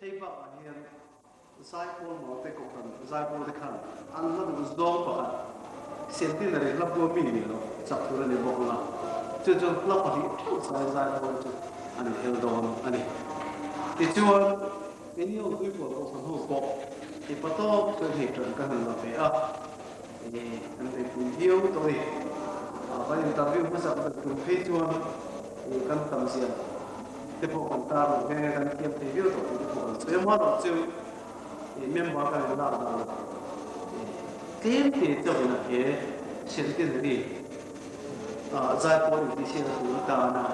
Hei bakah hian Zaipawl Maute Kohhran Zaipawl te khan an hla duh zawng pakhat Centenary hla bua mi ni lo chak tur a ni bawk ang a, chu chu hla pahnih theuh zai Zaipawl chu an inhel dawn a ni. Tichuan, keini ho Tuipual Kohhran ho pawh i patawp chuan hei tan kan han la ve a, kan beipui viau tawh a ni. Kan interview hmasak ber tum phei chuan kan tam zia te pawh kan tar lo nghe nghe, kan thiam thei viau tawh tih te pawh kan sawi a, hmanah chu member kan in lak dan tlem te chauhin a he centenary zaipawl intihsiakna tur atana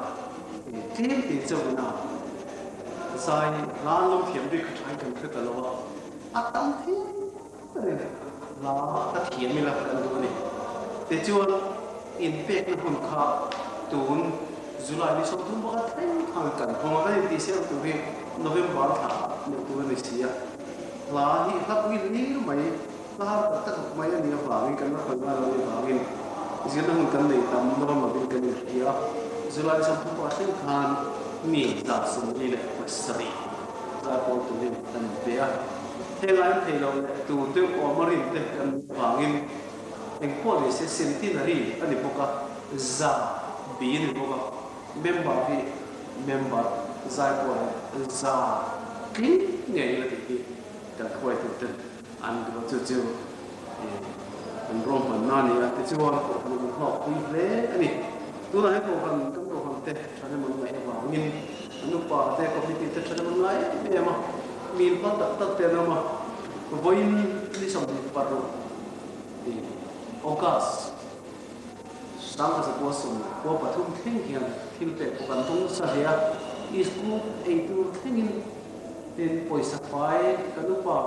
tlem te chauhin a zai hla an lo thiam bik kha thain kan hre ta lo a, a tam thei ber in hla ka thiam ila kan duh a ni. Tichuan inpekna hun kha tun July ni 30 pakhat thleng khan kan hawng a, kan intihsiak tur hi November thla neih tur a ni si a. Hla hi hla pui hlir mai, hla har tak tak mai a nih avangin kan la khawi ngai lo nih avangin zirna hun kan nei tam dawn lovin kan inhria a. July 30 pakhat thleng khan mi 47 zaipawl turin kan inpe a. Heng ai thei lo leh tur deuh awm a rin te kan nih avangin engpawh ni se centenary a ni bawk a, za bi a ni bawk a, member hi member zaipawl hi za tling ngei ila tih hi kan hruaitu ten an duh a, chu chu an ruahmanna a ni a, tichuan kohhran an hlawkpui hle a ni. Tunah hian kohhran kan kohhran te thahnem an ngaih avangin an upa te committee te thahnem an ngai em em a, mi inphal tak tak te an awm a, vawiin ni 26 August 1993 thleng hian thil pek pawh kan tum nasa hle a, iskut ei tur thlengin tin pawisa fai kan upa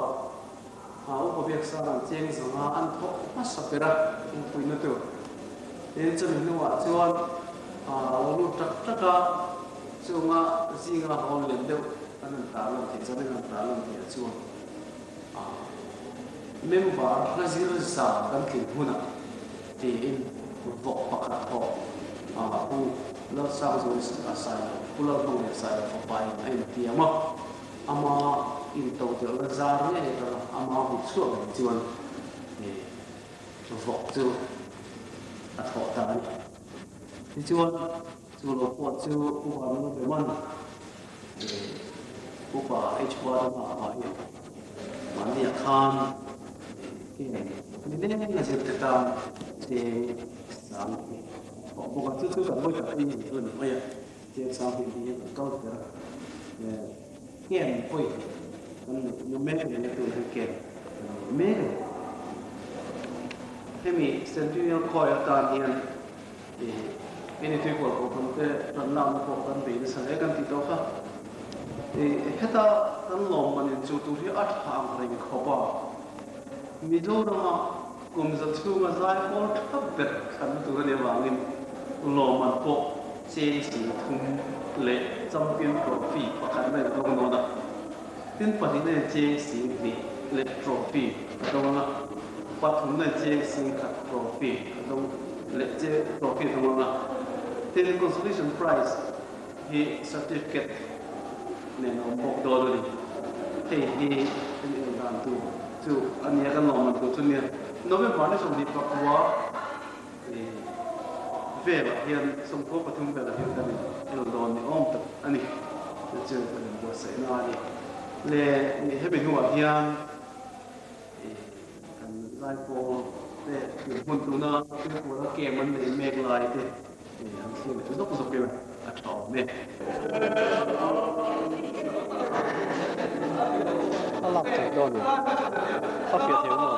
A upa biak sang an cheng zanga an thawk hmasa ber a, inpuihna tur. Tin, chumi hnuah chuan a lo lut tak tak a, chunga zinga hawn lian deuh an han tar lan theih chuan an han tar lan theih ah chuan a member hla zir za kan tlin hunah tiin vawk pakhat thawh a Pu Lalsangzuali Sailo, Pu Lalhmangaih Sailo fapa in a intiam a. Ama intodelhna zar ngei atanga ama hmuh chhuah ngei chuan vawk chu a thawh ta a ni. Tichuan, chu lo pawh chu Pu Vanlal Beman Upa H. Badama a hi mahniah khan ken ni leng a zirte tan cheng sang hi a thawh bawk a, chu chu kan vawi tak ei ni chu a ni mai a. Cheng sang hi hi kan kal ber a, ken pawi kan nu mek a ni a, tun hi ken kan nei mek a ni. Hemi Centennial khawi atan hian ini tuikual kohhran te tan lakna pawh kan bei nasa hle kan tih tawh kha. Heta kan lawmman in chu tur hi a tha ang reng khawp a, Mizorama kum za chhunga zaipawl tha ber thlanna tur a nih avangin lawmman pawh Cheng 30 leh Champion Trophy pakhatna in dawng dawn a, tin pahnihna in cheng 20 leh Trophy a dawng ang a, pathumna in cheng 10,000 Trophy a dawng leh cheng Trophy a dawng ang a, tin Consolation Prize hi Certificate nen a awm bawk dawn a ni. Hei hi kan en dan tur chu a nia, kan lawmman tur chu nia. November ni 29 Velah hian 13 velah hian kan in el dawn ni awm tak a ni. Chu chu kan in buatsaihna a ni. Le hemi hnuah hian kan zaipawl te tun hmun tuna tuipawla camp an nei mek lai te han thlir leh zawk zawk ila a tha awm e. A lak theih dawn em? A fiah thei maw?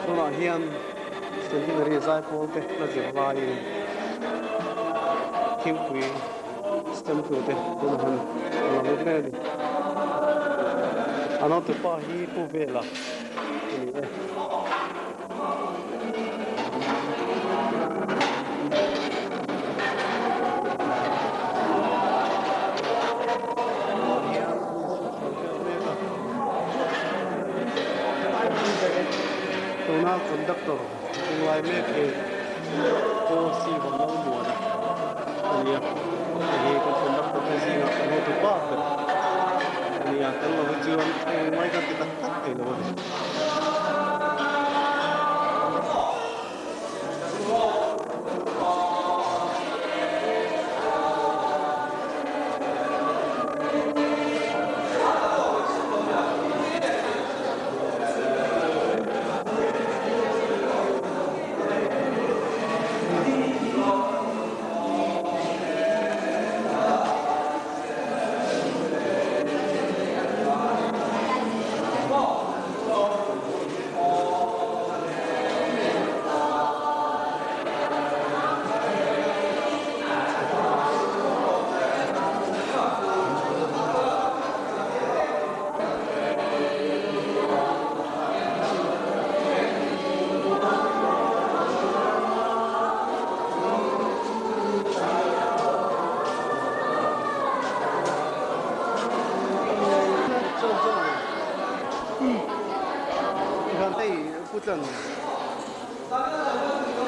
Tunah hian Centenary zaipawl te la zir laiin thingpui sem tute tunah han a lang mek a ni. A nautupa hi Pu Vela a ni e. Tuna conductor tunglai mek hi Paul C. Vanlalmuana a ni. a nia. Hei hi kan conductor te zingah kan hotu pa ber a nia, tel lo hi chuan engmah hi kan ti tak tak thei lo a ni.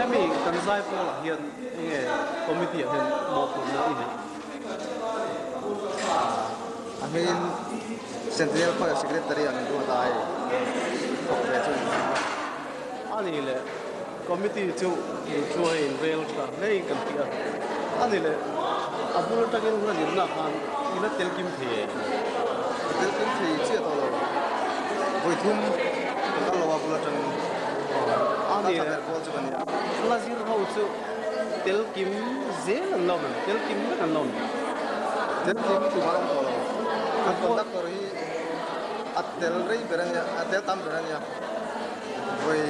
Hemi kan zaipawl ah hian enge committee ah hian mawhphurhna i neih? A hmingin Centennial Choir Secretary ah min ruat a hei thawk ve chu ni a. A ni le, committee chu inchhuai in rel tha hlein kan ti a. A ni le, a bul atangin hla zirna khan i la tel kim thei em? Ka tel kim thei chiah tawh lo. Vawi thum ka kal lo a bul atangin. A ni le, Ka tha ber pawl chu ka ni a. Hla zir ho chu Tel kim zel an lo em? Tel kim vek an lo em? Tel kim tum an awm tawh lo. Kan conductor hi a tel rei ber a nia, a tel tam ber a nia. Vawi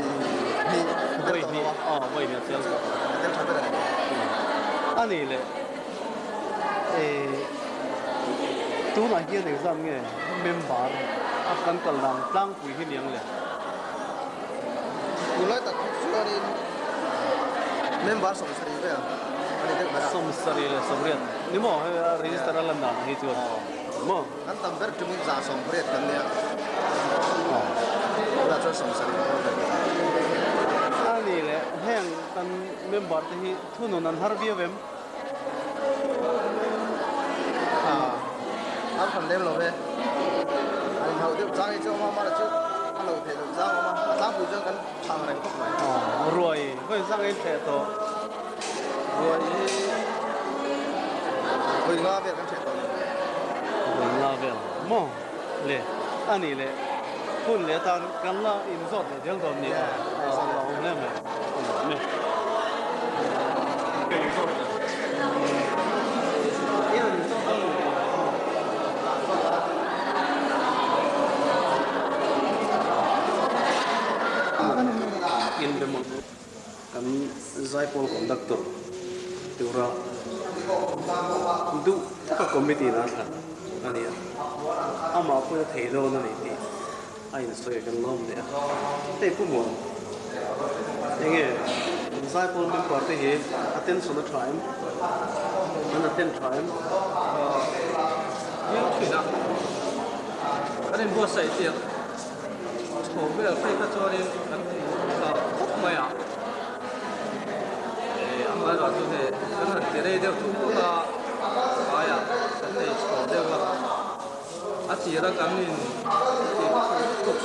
hnih a tel tawh lo a. Aw, vawi hnih a tel tawh. A tel tha ber a ni. A nih leh, eh, tunah hian engzat nge member a kan kal dan tlangpui hi niang le? Tunlai tak chuanin member 70 vel a ni deuh ber a. 78 ni maw hei a register a lan dan hi chuan maw? Kan tam ber tumin 180 kan nia. Tunah chuan 70 bawr vel. A ni leh heng kan member te hi thunun an har viau em? An han lem lo ve. An inhauh deuh chang hi chu awm a, amah chu a lo theih loh chang awm a, a tlangpui chuan kan thang reng khawp mai. Ruai vawi zang in theh tawh. Ruai hi vawi nga vel kan theh tawh ni. Vawi nga vel maw le a nih leh hun leh atan kan la inzawt leh zel dawn nia. A awm hle mai. Kan zaipawl conductor tura duh taka committee in a thlan a ni a, amah pawhin a thei dawn a ni tih a insawi kan lawm leh a, hei Pu Muan, enge zaipawl member te hi attention a tha em? An attend tha em? Viau thin a, kan inbuatsaih tirh chho vel phei kha chuanin kan ti tha khawp mai a, amaherawhchu hei kan han ti rei deuh thung thung a, aiah kan nei chho deuh a. A tira kan in tih lutuk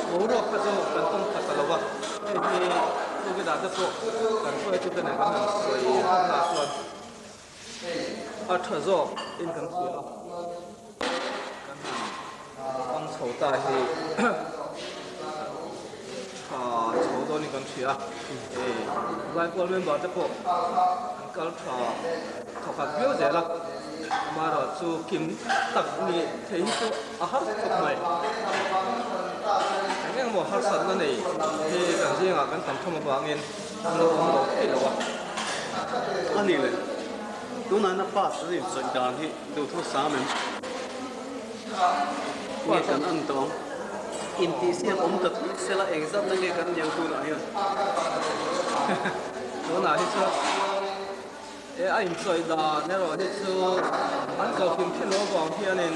boruak kha chu kan tawng khat ta lo a, hei hi Tukida te pawh kan hruaitu te nen kan han sawi hna chuan a tha zawk in kan hria a, kan han hmang chho ta hi tha chho dawn in kan hria a, Zaipawl member te pawh an kal tha thawkhat viau zel a. Amaherawh chu kim tak nih theih hi chu a har khawp mai. Eng eng emaw harsatna nei hi kan zingah kan tam tham avangin an lo awm lo thei lo a. A nih leh, tunah na pass an inchawih dan hi duhthu sam em? Nge kan an tawng? Intihsiak awm ta thut sela engzatna nge kan niang tunah hian? Tunah hi chuan. He a inchawih dan erawh hi chu an ko hlim thin lo avang hianin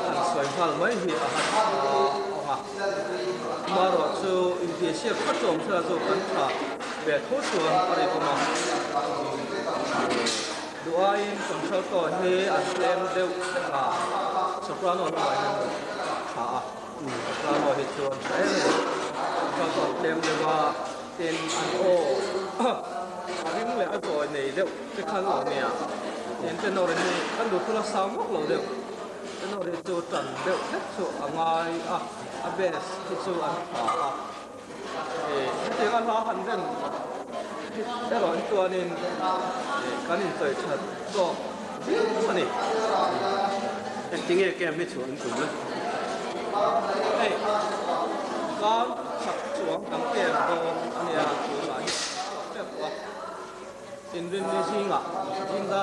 han sawi nghal mai hi a han awm a. Amaherawh chu intihsiak khat chu awm thila chu kan tha ve tho chuan a ri bawm a. Duh aiin contralto hi an tlem deuh hlek a, soprano lamah hian an tha a, soprano hi chu an tha em em. Contralto an tlem deuh a, tin an aw a ring leh a zawi nei deuh te kha an lo nia. Tin tenor hi kan duhthul a sang vak lo deuh, tenor hi chu tan deuh hlek chu a ngai a, a bass hi chu an tha a. Hetiang a hla han rem erawh hi chuanin kan insawi that tawk viau a ni. Engtinge camp hi chhuah an tum le? Hei, kar chak chuang kan camp dawn a nia, tunah hian kan chhuak tep tawh a. Inrinni zingah zingda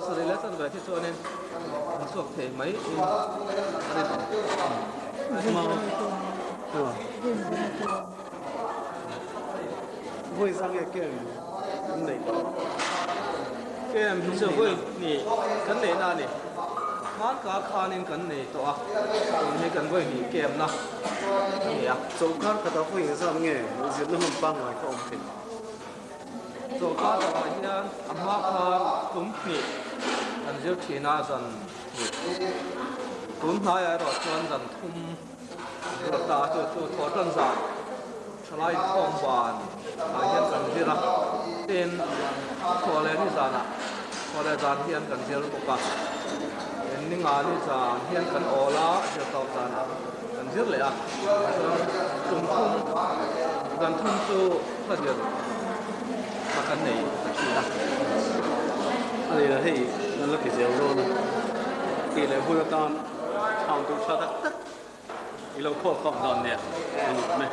sarih leh chanve hi chuanin an chhuak thei mai in a rinawm. Vawi zang nge kem an neih tawh? Kem hi chu vawi hnih kan neihna a ni. Hmanka khanin kan nei tawh a, tun hi kan vawi hnih kemna a ni a. Chawlhkar khatah vawi engzat nge zirna hmun pangngai kha awm thei? Chawlhkar takah hian a hma khan tum hnih kan zir thin a, zan hnih. Tun hnaiah erawh chuan zan thum an ruat ta a, chu chu thaw tan zan thalai inkhawm van ah hian kan zir a, tin thaw leh ni zanah thaw leh zan hian kan zir bawk a, tin ni nga ni zan hian kan awl a, zir tawp zanah kan zir leh a, chuan tum thum zan thum chu Hla zir kha kan nei ta thin a. A ni la hei kan la ti zel dawn a, tih leh hun atan chhang tur tha tak tak i lo khawl khawm dawn nia a nuam e.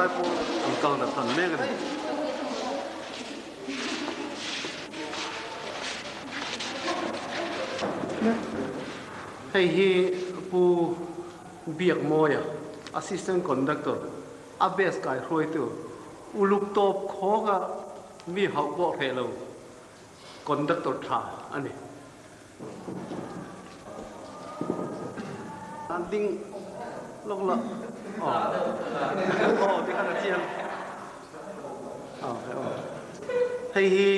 Zaipawl an kal na tan mek a ni. Hei hi Pu Biakmawia, Assistant Conductor, a base kaihruaitu, uluk tawp khawka mi hauh pawh hreh lo conductor tha a ni. An ding lawk la aw aw tikhan a chiang aw aw hei hi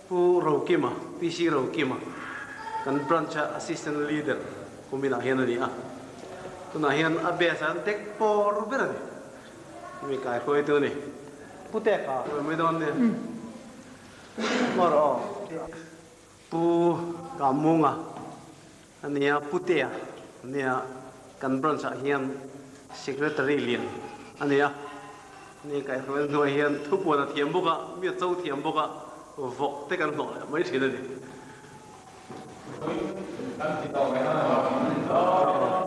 Pu Rokima PC Rokima kan branch a assistant leader kuminah hian a ni a tunah hian a base ah an tek pawr ber a ni hemi kaihruaitu a ni Pu Teka mai dawn nia maw rawh aw. Pu Kamunga a nia, Putea a nia, kan branch ah hian Secretary lian a nia, ni kaihhruai hnuai hian thupuan a thiam bawk a, mi a cho thiam bawk a, vawk te kan hlawh leh mai thin a ni.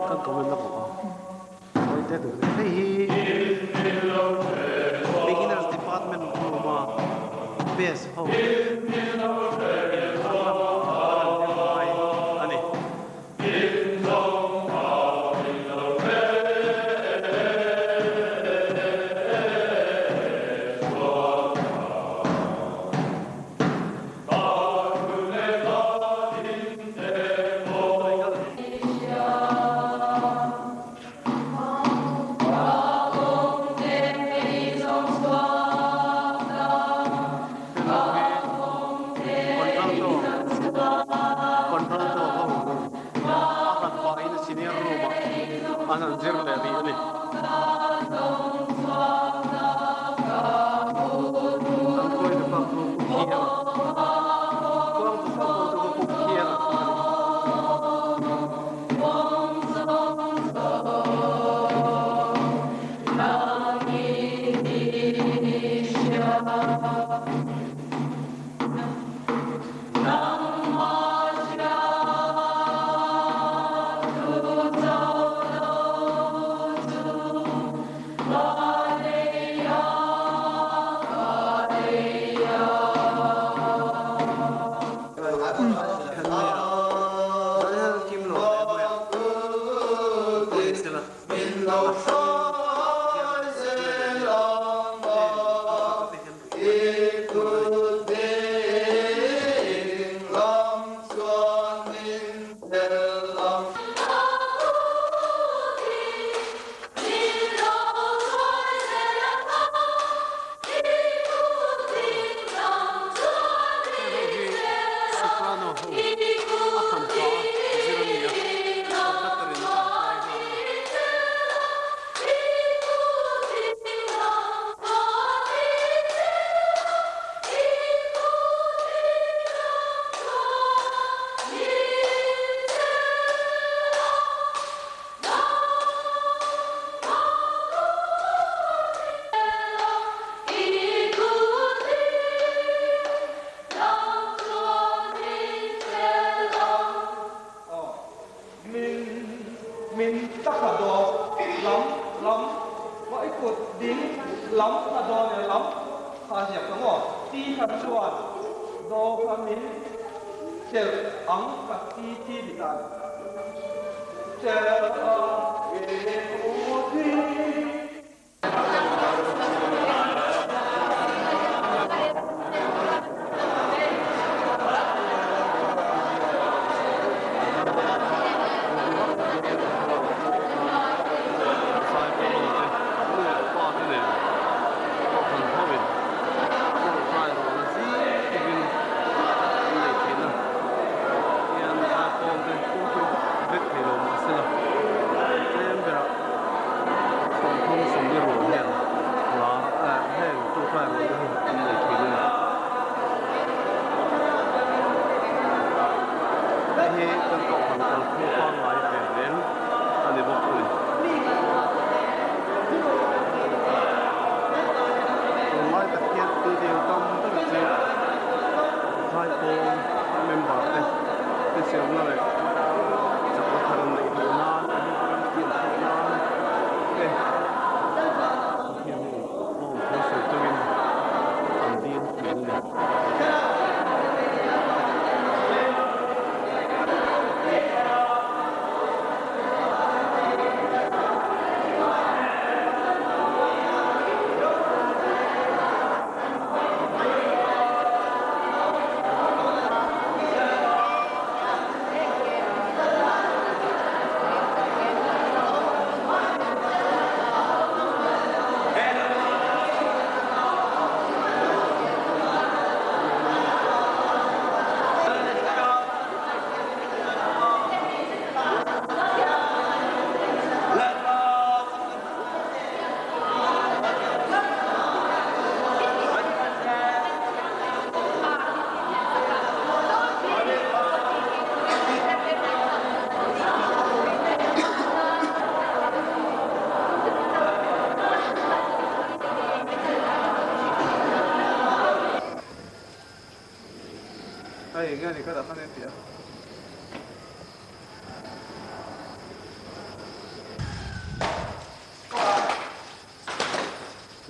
Kan comment lawk ang aw. Hawi te tur hei hi Beginners Department room a best ho in a hla an han zir lai a ni. Contralto ho a hran pahin senior room ah an han zir leh rih a ni. An khawi nupa khu Pu Khianga, Kuang bu fak ho chu Pu Khianga a ni. Heng ho hi Soprano ho a hran pah a zir a ni a, conductor in a kaihruai nghal a ni. Nu leh pa te nen kohhran hoin tawngtai rawhna zing takin an nei thin a, hian zaipawl te pum pum vek thei lo mahse la.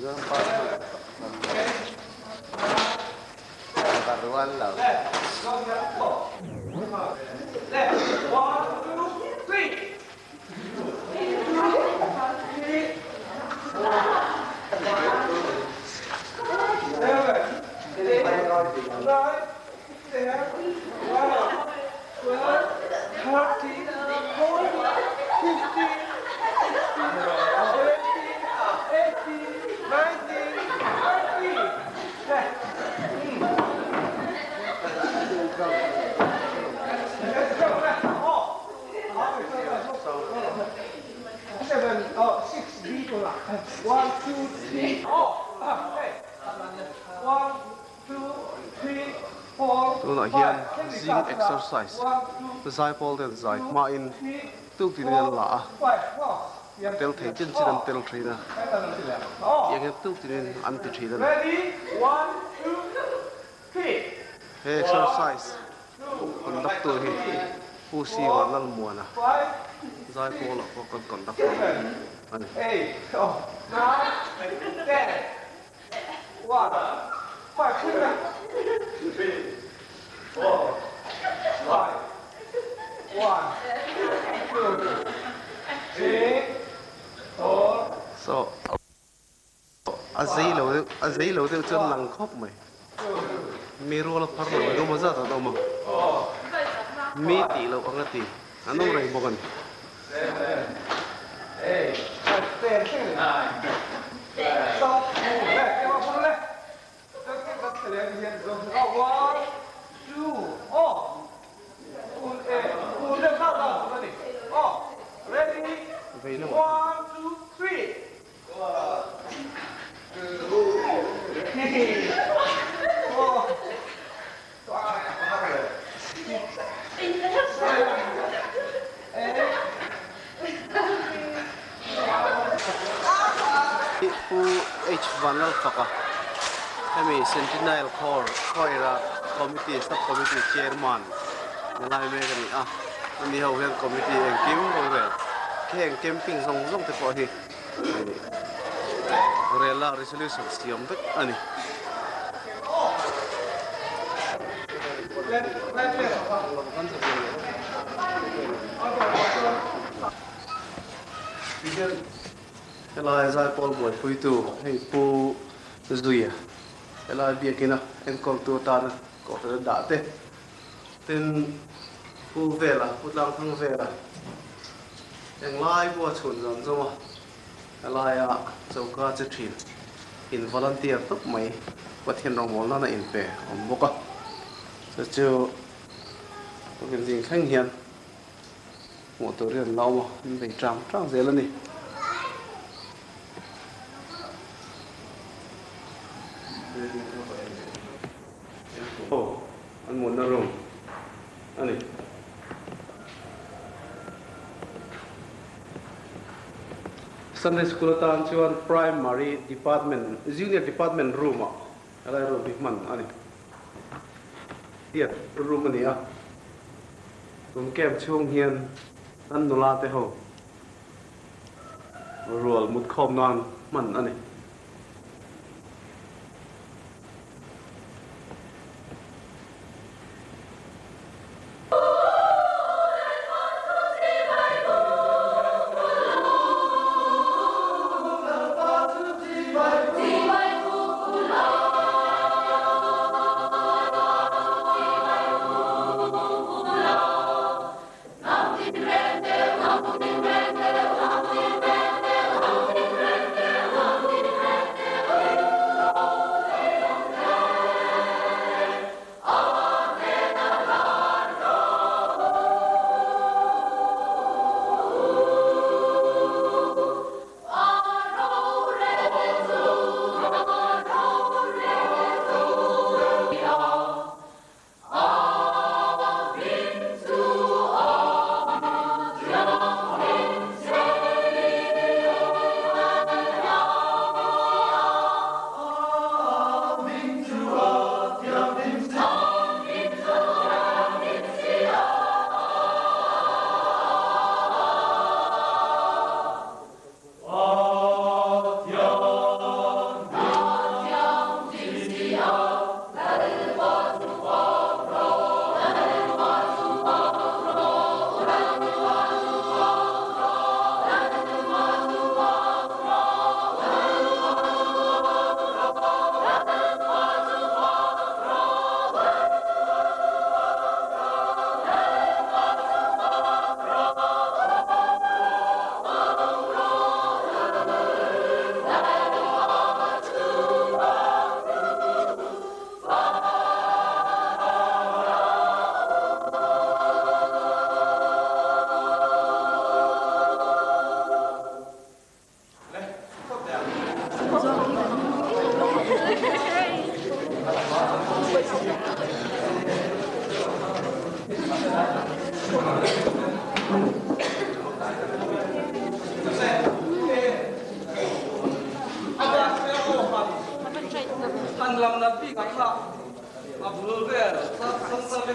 Mizoram pa ka rual lo. Tunah hian zing exercise zaipawl ten zai hmain tuktin in an la a, tel thei chin chin an tel thin a, tiang hian tuktin in an ti thin a ni. He exercise conductor hi Pu Siva Lalmuana zaipawl ah pawh kan conductor a ni. So a zei lo deuh a zei lo deuh chuan lang khawp mai. Mi rual a phar lo engemaw zat an awm a, mi tih loh ang a ti an awm reng bawk a ni. Pu H Vanlalfaka hemi Centennial Choir-a Committee Sub Committee Chairman ni lai mek a ni a, ani ho hian Committee engkim rorel heng camping zawng zawng te pawh hi Rela resolution siam vek a ni. Helai zaipawl buaipuitu hei Pu Zuia helai biakina enkawltu atana kohhran a dah te, tin Pu Vela, Pu Tlangthang Vela, Englai pawh a chhun zawng zawng a, helaia choka che thin in volunteer tawp mai Pathian rawngbawlna na inpe awm bawk a, chu chu tukin zing thleng hian hmuh tur hi an la awm a, an bei tang tang zel a ni. Aw, an mutna room a ni. Sunday School atan chuan Primary Department, Junior Department room ah helai room hi hman a ni. Theatre room a ni a, tun camp chhung hian an nula te ho rual mutkhawm nan hman a ni.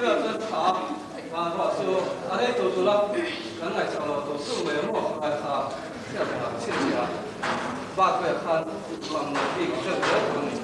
vel chuan tha van ruah chu a rei tur tur a, kan ngaihsak lo tur tur mai maw khalai kha hriat reng ah chhinchhiah a, bak vel khan lam lo bik deuh zel tur a ni.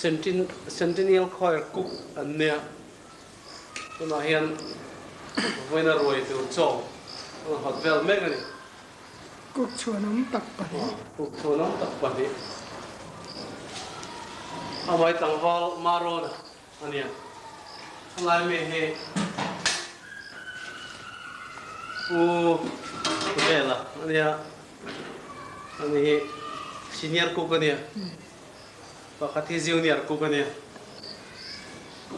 Centennial Choir Cook an nia. Tunah hian vawiina ruai tur chaw an hawt vel mek a ni. Cook chhuanawm tak pahnih. Cook chhuanawm tak pahnih. Amai tlangval Maron a nia. A lai mi hi Pu Vela a nia. Ani hi senior cook a nia. Pakhat hi junior cook a nia.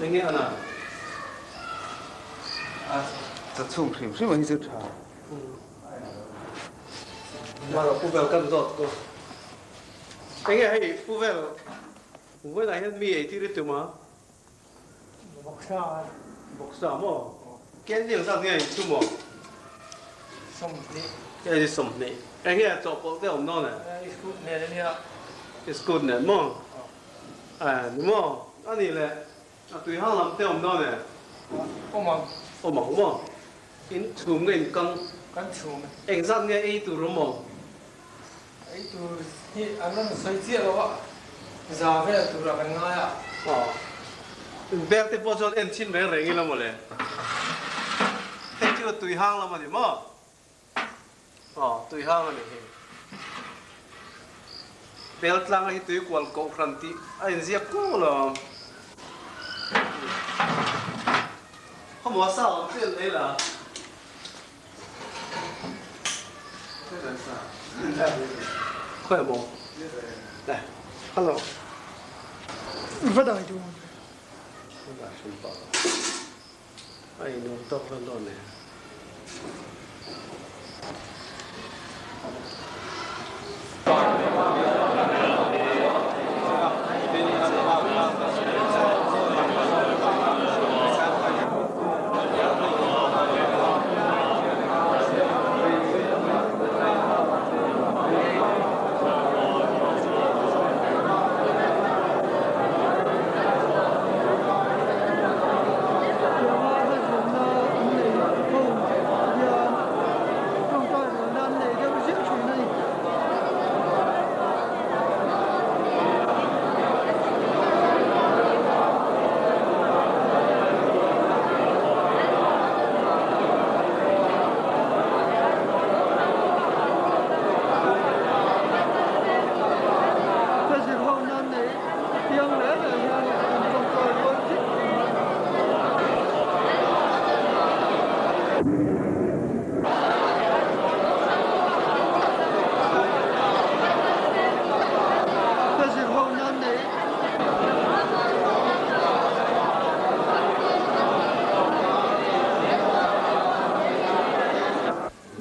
Eng nge ana? A cha chhung hrim hrim a hi chu tha. Mara Pu Vel kan zawt ko. Eng nge hei Pu Vel Vawiinah hian mi ei tir i tum a? Bawksa. Bawksa maw? Candy ang zat nge in chhum aw? 20. Candy 20. Eng nge chawhpawlh te awm dawn e? Iskut nen a nia. Iskut nen maw? Eh ni maw? A nih leh a tui hang lam te awm dawn e? Awm ang. Awm ang maw? In chhum nge in kang? Kan chhum e. Eng zat nge ei tur awm aw? Ei tur hi an rawn sawi chiah lo a, za vel turah kan ngai a. Aw, bag te pawh chuan en chhin reng reng ila mawle. Hei chu tui hang lam a ni maw? Aw, tui hang a ni hi. Bel tlanga hi tui kual kohhran tih a inziak kuau lo. Khawmaw sa awm chian mai la. Khawi maw? Le, hello. Va dai duh ang ve. Va dai hrim pah lo. A inum tawk vel dawn e. Tianga hlaikhawmna an nei ho hian tawngtai rualna an nei deuh ziah thin a ni. Ka zir ho nan nei piang reng reng hian an tawngtai rual zet thin a. Ka zir ho nan nei.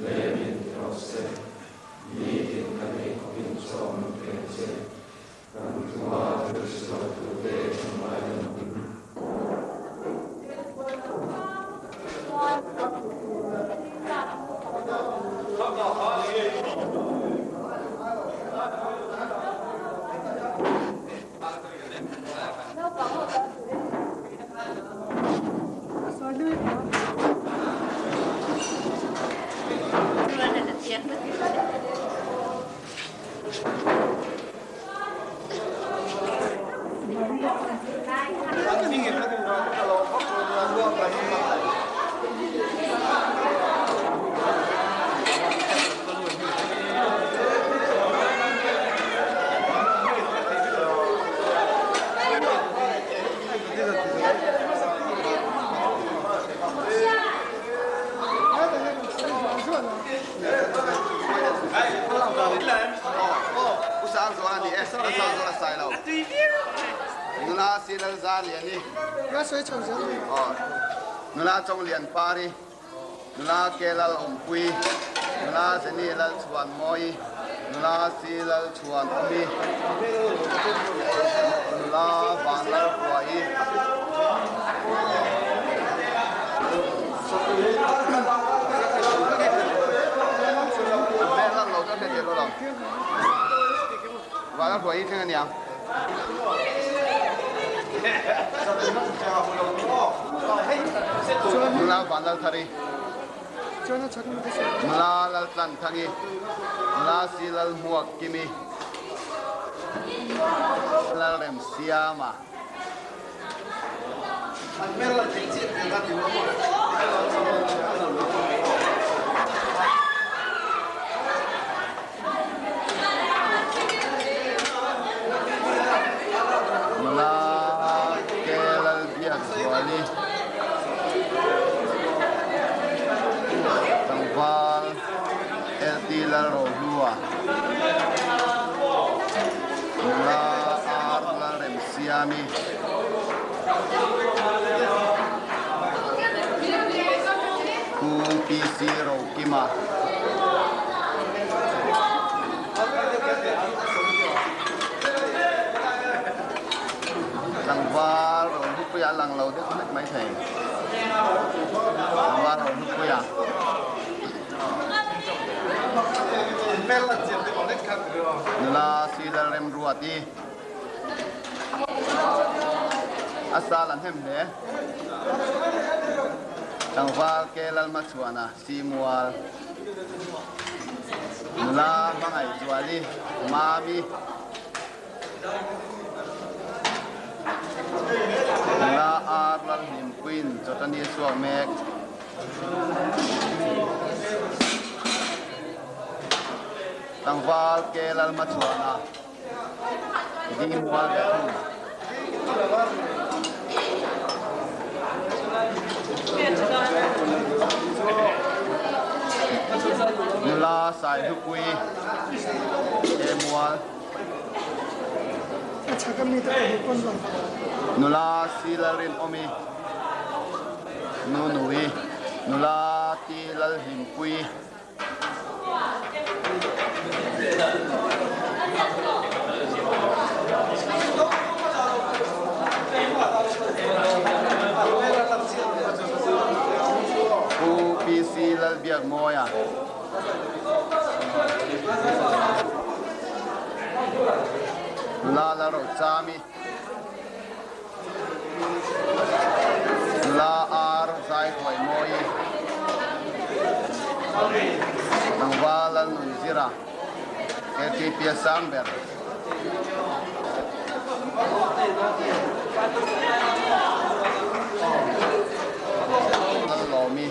Lenin rawh se, nitin kan ei khawpin chaw min pe ang che, kan chunga thil sualtute kan ngaidam angin. Nula Chonglian Pari, Nula Ke Lal Awmpui, Nula Zeni Lal Chhuan Mawi, Nula Si Lal Chhuan Awmi, Nula Van Lal Huai. Van Lal Huai thleng a nia. Nula Van Lal Thari, Nula Lal Tlan Thangi, Nula Si Lal Hmuak Kimi. Lalremsiama. Nula ke Lalbiakzuali. Tlangval LT Lalrohlua. Nula R Lalremsiami. Pu PC Rokima. Tlangval Rohlupuia a lang lo deuh hlek mai thei. Tlangval Rohlupuia. Nula Silar Remruati. A sal a hnem hle. Tlangval ke Lalhmachhuana Simual. Nula Hmangaihzuali Mami. Nula R Lalhlimpuiin Chawtani chhuak mek. Tlangval ke Lalhmachhuana Di mual ve thung. Nula Saihlupui he mual. Nula Silalrinawmi Nunui Nula Ti Lalhlimpui. Pu PC Lalbiakmawia. Nula Lalrochami. Nula Ar Zai Huai Mawi. Tlangval Lalnunzira. KTP a sang ber. Lallawmi.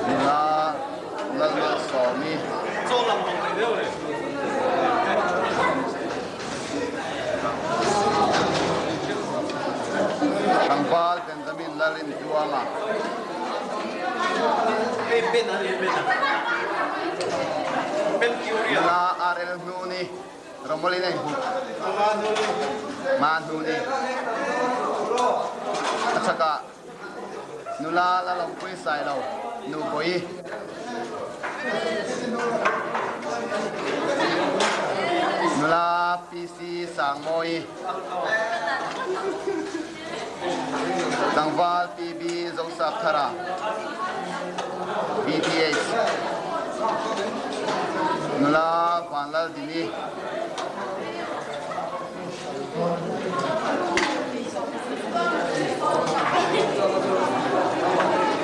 Nula Lalmalsawmi. Tlangval Benjamin Lalrintuanga. Nula RL Hnuni Romawlin a inhup. Ma Hnuni. A chakah nula la lo pui sai lo nu pui. Nula PC Sangmawi. Tlangval PB Zosapthara. BTH. Nula Vanlaldini.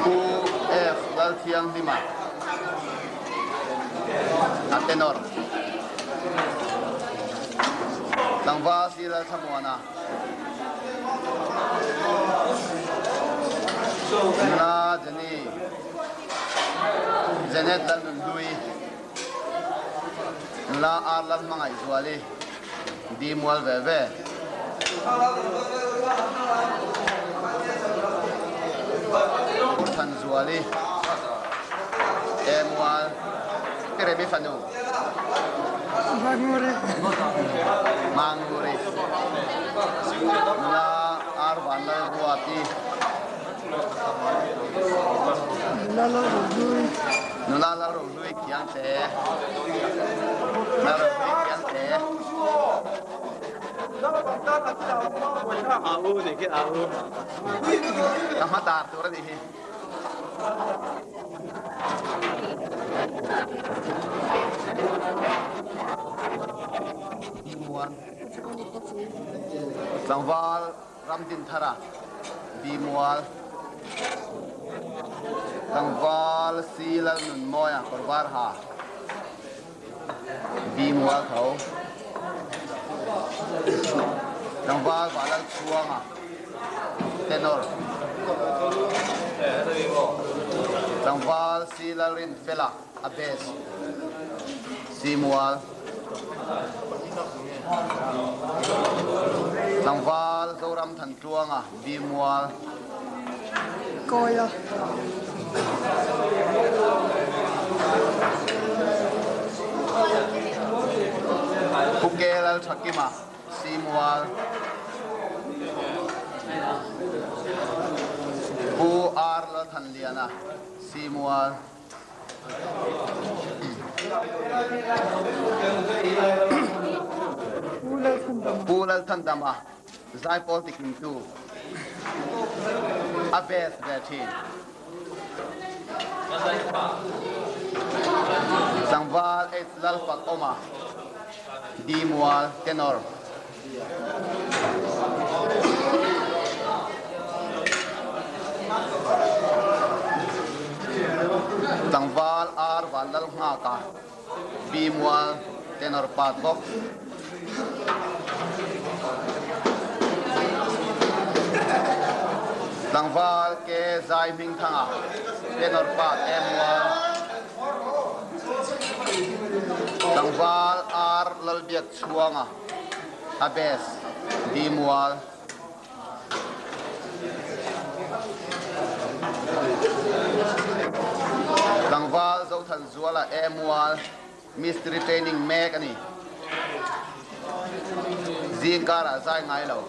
Pu F. Lalthianghlima. A tenor. Tlangval Si Lalthlamuana. Nula Jenny. Janet Lalnunhlui. Nula R. Lalhmangaihzuali. Di mual ve ve. Thanzuali. E mual. Piremi fanu. Manguri. Manguri. Nula R. Vanlalruati. Nula Lalrohlui. Nula Lalrohlui Khiangte. Lalrohlui Khiangte. Au nih khi au. Ka hma tar tur a nih hi. Muan. Tlangval Ramdinthara, Bimual. Tlangval Si Lalnunmawia, Kawrvar ha, Bimual tho. Tlangval Vanlalchhuanga, Tenor. Tlangval Si Lalrinfela, a bass, Simual. Tlangval Zoram Thantluanga, Bimual. Kawia. Pu Ke Lalthakima, Simual. Pu R Lalthanliana, Simual. Pu Lalthandama, Zaipawl tikingtu, a best ve thin. Tlangval H. Lalfakawma, D. Mual, tenor. Tlangval Ar Vanlalnghaka, B Mual, tenor pat bawk. Tlangval K Zai Hmingthanga, tenor pat E Mual. Tlangval Ar Lalbiak Chhuanga, a best, D Mual. Tlangval Zothanzuala E Mual, Mistiri training mek a ni. Zing karah zai ngai lo.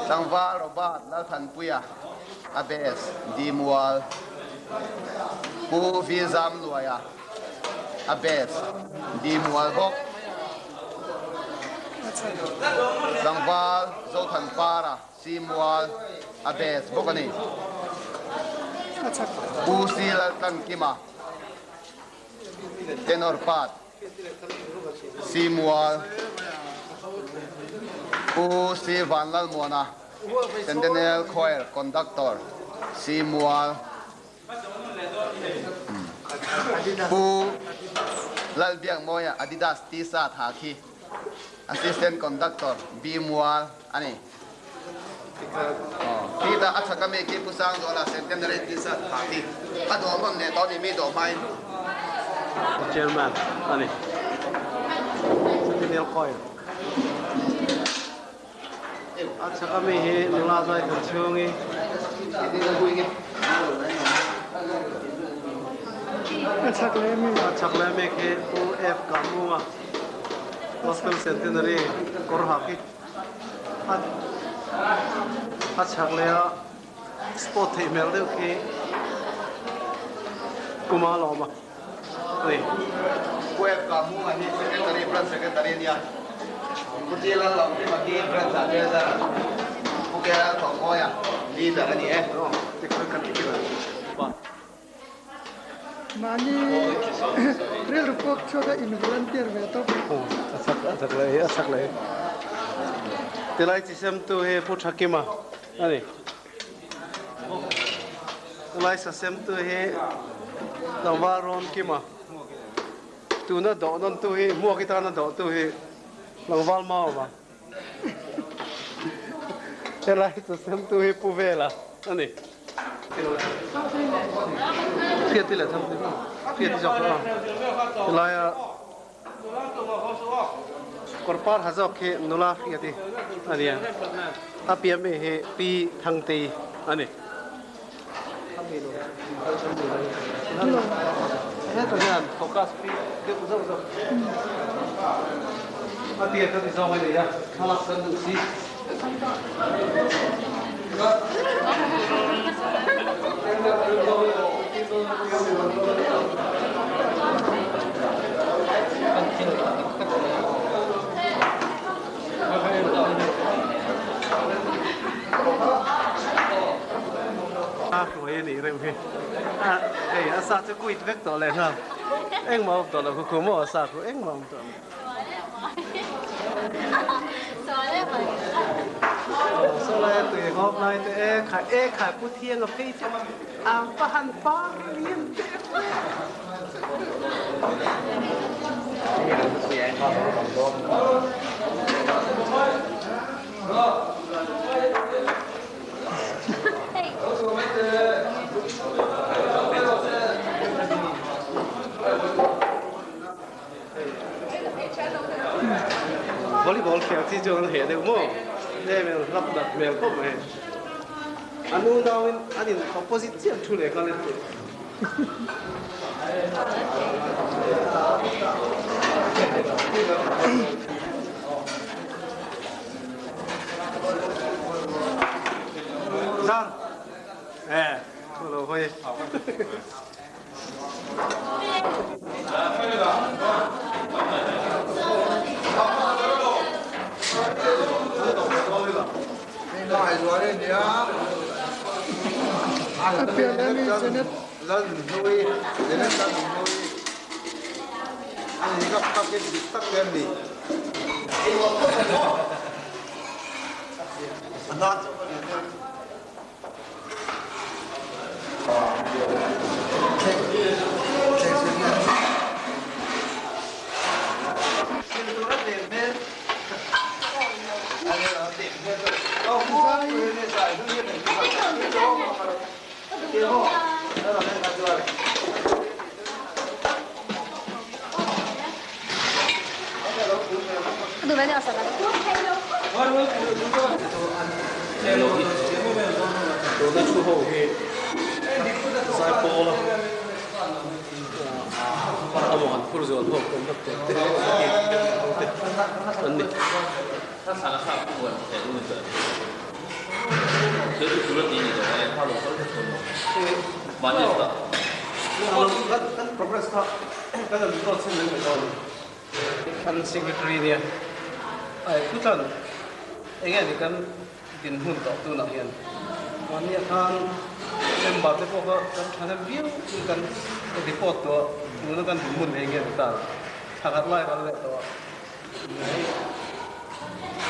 Tlangval Robert Lalthanpuia, a best, D Mual. Pu V Zamluaia, a best, D Mual bawk. Tlangval Zothanpara, C Mual, a best bawk a ni. Pu C Laltlankima, Tenor part, C Mual. Pu C Vanlalmuana, Centennial Choir Conductor, C Mual. Pu Lalbiakmawia Adidas T-shirt ha khi Assistant Conductor B Mual a ni. Khi ta a chak ami khi Pu Sangzuala Centenary T-shirt ha khi a dawh hman leh tawh a ni mi dawh hmain. Chairman a ni. Centennial Choir A chak ami hi nula zai kan chhung i. A chak leh mi. A chak leh mek hi Pu F Kamunga Gospel Centenary kawr hak hi a chak leh a sport theih hmel deuh khi kuma lawm a ni. Pu F Kamunga hi Secretary Branch Secretary a nia. Pu Chi Lal Lo Kima hi Branch ah Treasurer, Pu Ke Lal Thawhmawia Leader a ni e. Mahni rilru pawk chhuak a in volunteer ve tawp. A chak a chak leh hi a chak leh hi. Tilai chi semtu hi Pu Thakima a ni. Tilai sa semtu hi Tlangval Rawn Kima. Tuna dawh nawn tu hi hmuak i tana dawh tu hi tlangval mau a. Helai chu sem tu hi Pu Vela a ni. Hriati leh tham chu hriati zawk chu a. Helaia kawr par ha zawk hi nula hriati a nia. A piah mi hi Pi Thangtei a ni. Hetah hian focus pi deuh zauh zauh a tir kha ti zawng a ni a, thlalak kan duh si. A hruai a nih reuh hi. A hei a sa chu quit vek tawh leh nghal. Engmah a awm tawh lo khu khu maw a sa khu engmah a awm tawh lo. Saw laia tui hawp lai te e khai e khai pu thiang a phei chu a va han par lian teh reng. Volleyball khel chi chuan an heh deuh maw? Nge hmel hlap nat hmel khawp mai. An unauin an in opposite chiah thu leh nghal en teh. Zan. Eh, thu lo hawi. Tuna thu ho hi Zaipawl a emaw an phur zual ho conductor te te an ni. Progress kha kan an zawt chin mai mai dawn. Kan secretary nia ai thu chuan enge ni kan dinhmun tawh tunah hian mahnia khan member te pawh kha kan thahnem viau in kan report tawh a tuna kan dinhmun enge ni ta thla khat lai ral leh tawh a. Hei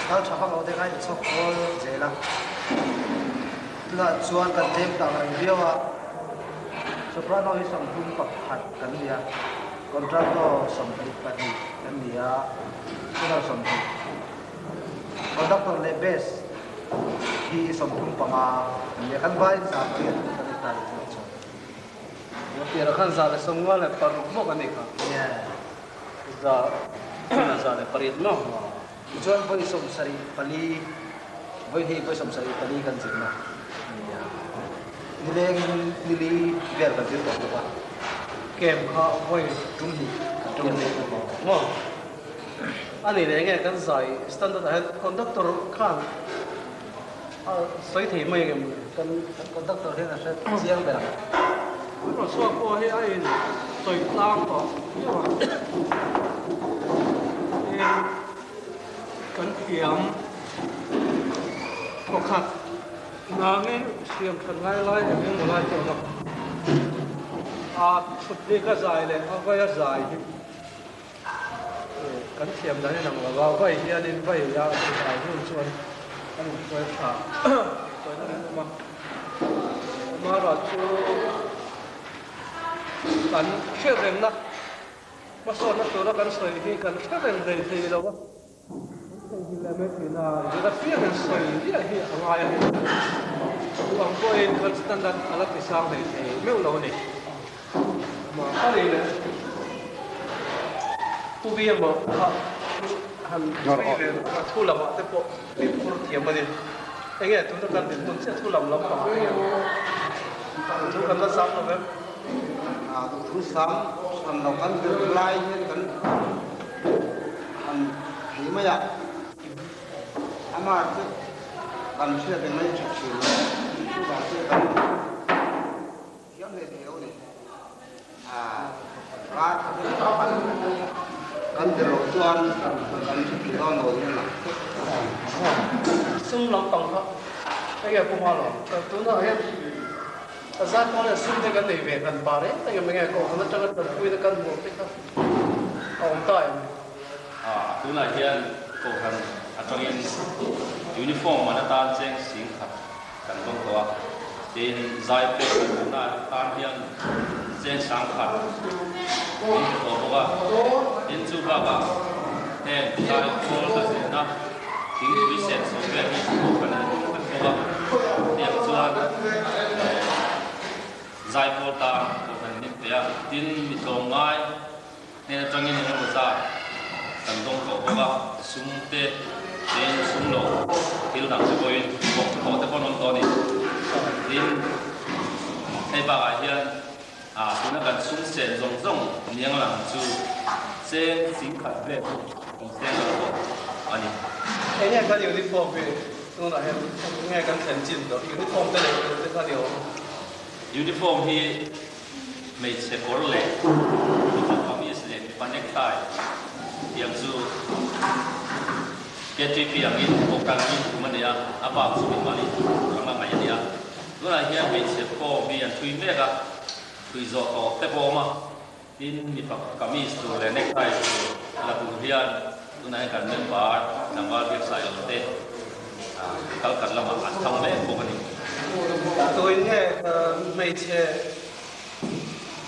kal tha vak lo te kha in chhawk kawl zel a, tunah chuan kan tlem tak reng viau a, Soprano hi 31 kan ni a, Contralto 22 kan ni a, Tenor 20, Conductor leh Bass hi 35 kan ni a, kan vaiin 8 kan ni ta ni tunah chuan. Pianah khan 156 maw kan nih kha? Yeah. 108 maw? Tichuan vawi 74, vawi hnih vawi 74 kan zirna a ni a. Nilengin nili vel kan zir tawh bawk a. Camp kha vawi tum hnih kan tum hnih maw? A nih leh enge kan zai standard ah hian conductor khan a sawi thei mai engem? Kan conductor hian a hre chiang ber ang. Rosua pawh hi a in sawi tlang tawh viau a, tin kan thiam pakhat nangin siam that ngai lai eng emaw lai pawh la a thut bik a zai leh a vai a zai hi kan thiam dan in ang lo va, vai hianin vai a zai hun chuan an inhruai tha tih chuan a rinawm a. Mara chu kan hriat rengna hmasawnna tura kan sawi hi kan hre reng hlei thei lo a, kan theihnghilh leh mai thin a, zir apiang in sawi ziah hi a ngai a ni. Duh ang pawhin kan standard a la ti sang hlei thei meuh lo a ni. A ni le, Pu Biama kha chu han sawi ve a thu lamah te pawh min phur thiam a ni. Enge tuna kan dinhmun chiah thu lam lam pangah te hian thu kan la sam lo em? Thu sam hran lo kan zir lai hian kan han thei mai a, amah chu kan hriat reng mai tha thin lo, chuvang chuan kan Thiam hle thei lo ni. Kar kan ber loh chuan kan thil dawn lo hian lang. Sum lampang kha enge pu hma lo. Tunah hian a zat pawl hian sum te kan nei ve hran pa reng reng em enge kohhran atanga tanpuina kan hmuh te kha a awm ta em? Tunah hian. Kohhran atangin uniform man atan cheng sing khat kan dawng tawh a, tin zaipawl kan duhna atan hian cheng sang khat min pe tawh bawk a, tin chu bakah heng zaipawl ka zirna thingpui sen sawm vel hi Kohhran an dawng vek bawk a, hetiang chuan zaipawl tan Kohhran min pe a, tin mi tlawmngai Hnen atangin eng emaw zat kan dawng tawh bawk a, sum te tin sum lo thil dang te pawhin bawk tawh te pawh an awm tawh a ni. Tin, hei bakah hian tuna kan sum sen zawng zawng niang lang chu cheng singkhat vel chu kan seng lo tawh a ni. Enge kan uniform hi tunah hian enge kan thlen chin tawh? Uniform te leh tur te kha ni awm? Uniform hi Hmeichhe kawr leh mipa kamis leh mipa necktie tiang chu KTP angin Kokran angin tum a nei a, a bak chu mimali tur anga ngaih a ni a. Tunah hian hmeichhe form hi an thui mek a, thui zawh tawh te pawh a awm a, tin mipa kamis tur leh necktie tur la tur hian tunah hian kan member tlangval biaksaih lo te kal khat lamah an thang mek bawk a ni. Tuin nge hmeichhe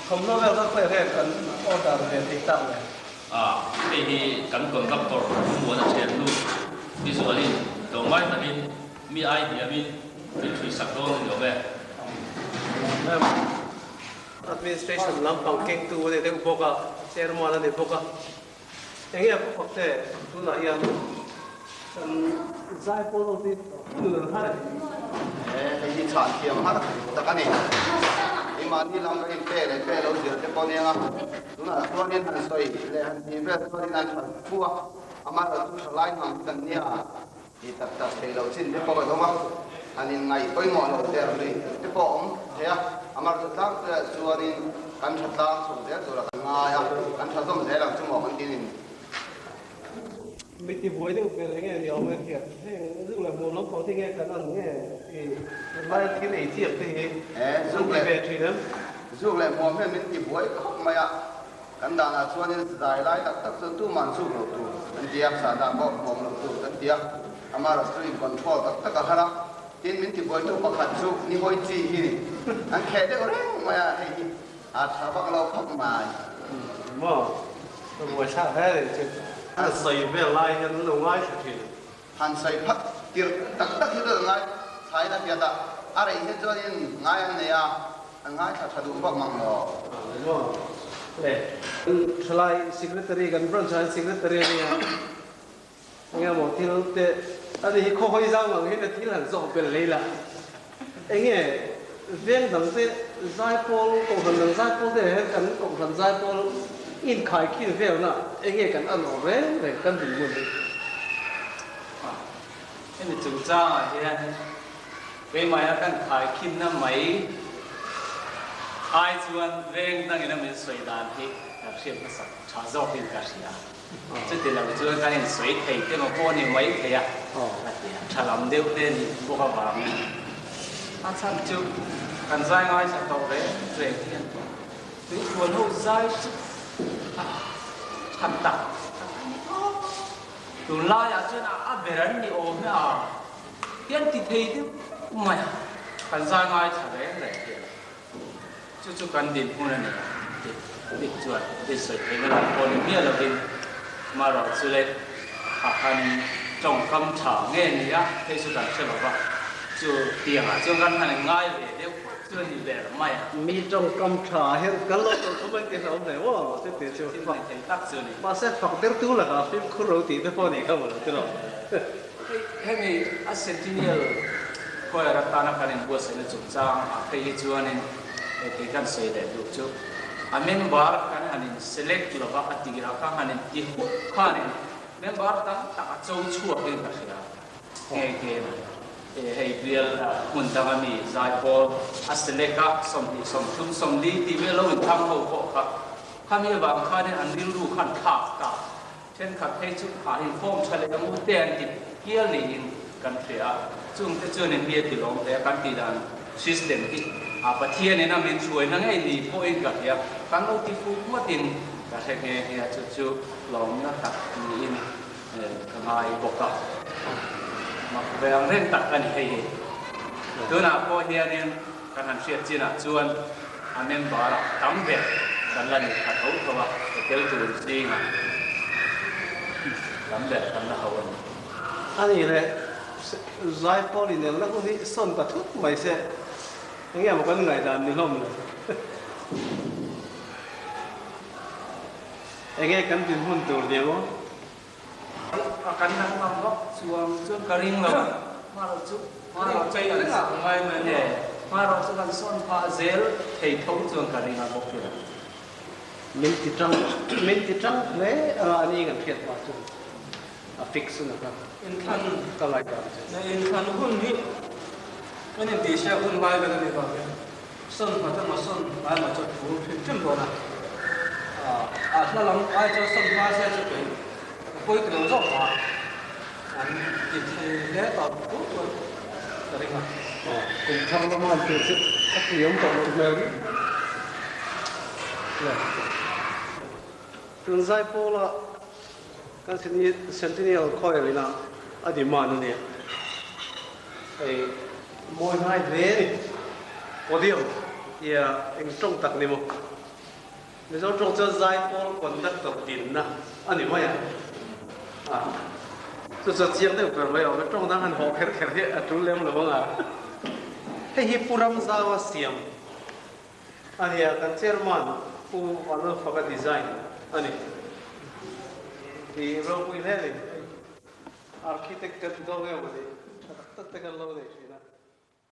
Thawmhnaw vel kha khawiah nge kan order ve theih tak le? A, hei hi kan conductor Muana thiannu Visualin tlawmngai takin mi ai hniamin min thui sak dawn a ni awm e. Administration lampang kengtu a ni deuh bawk a, chairman a ni bawk a. Enge a kawfak te tunah hian kan zaipawl ho hi hun an har em? Hei hi chhan thiam har tak a ni. Keimahni lam ka inpe leh pe lo zir te pawh nia. Tunah chuanin han sawi leh han tih vel chuanin an tha fu a, amaherawhchu chu tha lai ngang hi kan nia. Ti tak tak thei lo chin te pawh kan awm a, han inngaih pawimawh lo der lui te pawh a awm thei a, amaherawhchu tlangpuiah chuanin kan tha tlang chho zel tura kan ngai a, kan tha zawm zel ang chu maw kan tinin. Mi ti buai deuh ber enge ni awm e hian heng zuk leh hmuam lampang te nge kan an nge i tunlai thil ei chiak te hi an ti ve thin em? Zuk leh hmuam hian min ti buai khawp mai a, Kan danah chuanin zai lai tak tak chuan tuman zuk loh tur kan ti a, sahdah pawh hmuam loh tur kan ti a, amaherawh chu in control tak tak a har a, tin min tibuaitu pakhat chu ni hawi chi hi ni, an kheh deuh reng mai a, hei hi a tha vak lo khawp mai. Maw? Ka buai thlak hle a nih chu. An sawi vel lai hian an lo ngaithla thin. Han sawi phat tirh tak tak hi chu an ngai thlain a hriat a, a rei hi chuanin ngai an nei a, an ngaithla tha duh vak mang lo. Maw le. Thalai secretary kan branch ah hian secretary a nia, enge maw thil te a ni hi khawhawi zau ngang hian a thil han zawh belh lei la, enge veng dang te zaipawl kohhran dang zaipawl te hian kan kohhran zaipawl inkhai khin velna enge kan an awm reng reng kan dinhmun hi. Hemi chungchangah hian keimahia kan khaikhinna mai ai chuan veng dangin a min sawi dan hi kan hriat hmasak tha zawkin ka hria. Chuti lo chuan kan insawi thei te maw pawh ni mai thei a, a ti a, tha lam deuh te nih bawk avangin a chhan chu kan zai ngaithla tawh reng reng hian tuithuan ho zai chu a tha tak tak a ni tawp. Tunlaiah chuan a a ber an ni awm e a, hian ti thei deuh mai a, kan zai ngaithla reng reng hian chu chu kan dinhmun a ni a ti dik chuan thil sawi theihna lam pawh ni miah lovin marawh chu le a han tawngkam tha nge ni a hei chu kan hre lo va, chu tiangah chuan kan han inngai ve deuh phawt chu a ni ber mai a. Mi tawngkam tha hian kan lo tawngkam a inti hlauh hle maw chu ti chu thil nei thei tak chu a ni. Mahse fak dertu lakah fimkhur lo tih te pawh a nih kha maw lo ti rawh. Hei hemi a Centennial Choir atana kan inbuatsaihna chungchang ah phei hi chuanin hei kei kan sawi leh duh chu a member kan han in select lova a tirah kha han in ti huk khanin member tam tak a cho chhuak in ka hria nghe nghe a hei bial hmun dang ami zaipawl a select a 20 30 40 tih vel lo inthang ho pawh kha khami avang khanin an rilru khan thlak ta. Thenkhat phei chu hah inkhawm tha leh ang u te an ti hial niin kan hria a, chungte chuan in mi a ti lawm hle a, kan tih dan system hi a Pathianin a min hruaina ngei ni pawhin ka hria, kan lo ti fuh ngawtin ka hre nghe nghe a, chu chu lawmna tak niin. Ka ngai bawk a, mak ve ang reng tak a ni hei hi. Tunah pawh hianin kan han hriat chinah chuan a member ah tam ber kan la ni kha tho tho a, ka tel tur zingah tam ber kan la ho a ni. A nih leh Zaipawl inelna hun hi sawn ta thut mai se, enge maw kan ngaihdan ni hlawm le? Enge kan dinhmun tur ni maw? A kan dang ngam vak chuang chuan ka ring lo a, hmarawh chu hmarawh chei an sak ngai mai a ni. Hmarawh chu kan sawn phah zel thei tho chuan ka ring a bawk ila. Min ti tang min ti tang hle a a ni kan hriat hma chuan a fix hun a ka Inthlan ka ngaihdan chu. Na inthlan hun hi kan intihsiak hun lai vel a ni vangin Sawn hma emaw sawn hma emaw chu a thu hrim hrim dawn a, a hla lam ai chuan sawn hma se chu kei ka pawi ti lo zawk mah an ti thei hle tawh tur chuan ka ring a. Kum thar lama an tih chu a tui awm tawh loh hmel viau mai. Tun Zaipawla kan Centennial Choir ina a demand a nia. Hei mawi hnai hle a ni. Podium tia eng tawng tak ni maw? Mizo tawng chuan Zaipawl conductor dinna a ni mai a. A chu chuan chiang deuh ber mai a awm e. Tawng dang han hawh kher kher hi a tul lem lo ang a. Hei hi Pu Ramzaua siam A nia, kan chairman Pu Vanlalfaka design a ni. I ropui hle a ni. Architect kan dawng em a ni. Tha tak tak te kan lo nei thin.